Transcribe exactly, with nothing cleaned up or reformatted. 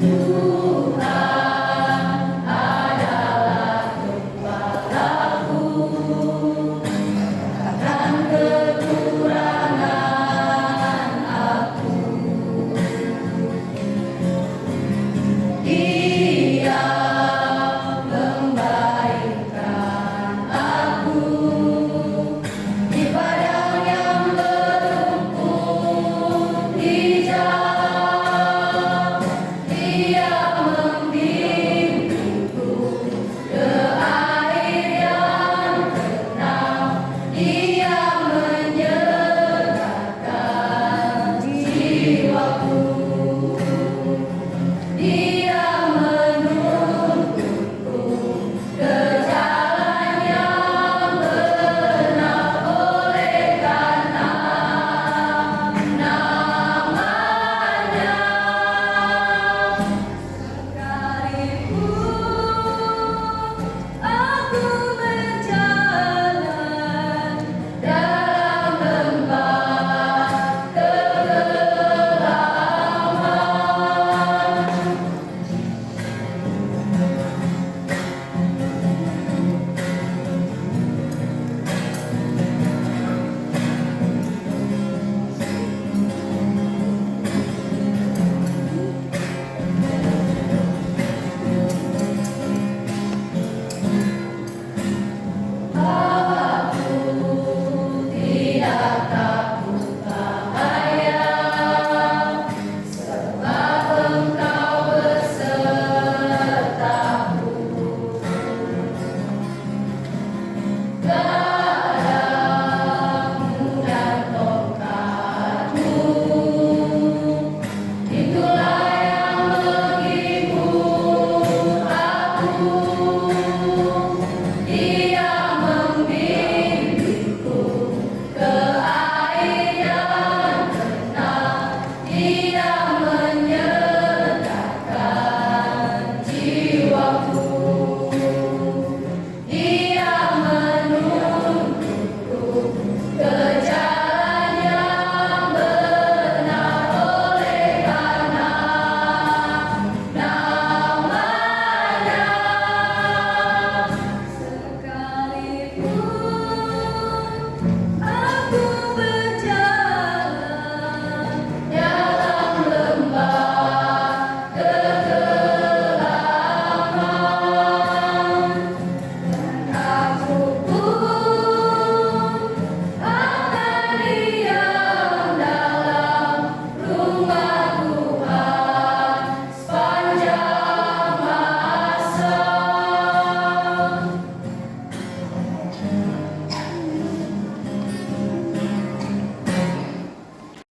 Tuhan adalah gembalaku dan kekurangan aku. Dia membaringkan aku di padang yang berrumput hijau. Dia membimbingku ke air yang tenang. Dia menyegarkan jiwaku. Dia menuntunku ke jalan yang benar oleh karena nama-Nya. Sekalipun aku berjalan dalam lembah kegelapan.